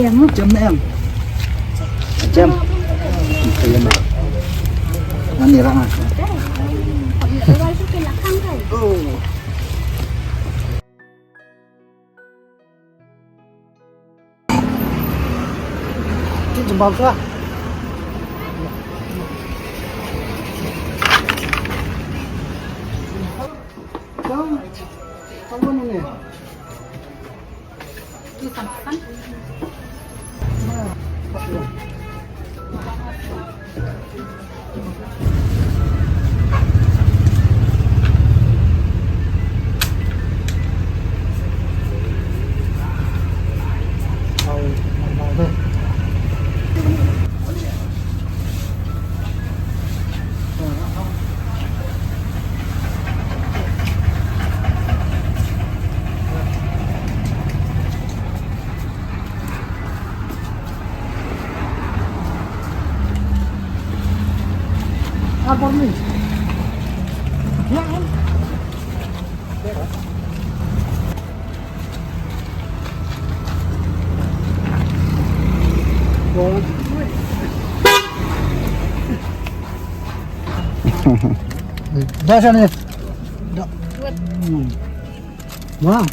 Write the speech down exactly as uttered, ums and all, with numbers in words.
Jam na em. Jam. Kaya na. Ani ranga. Jam bam sa. Jam. Jam bam ni. Dah sana. Dah. Hmm. Wah.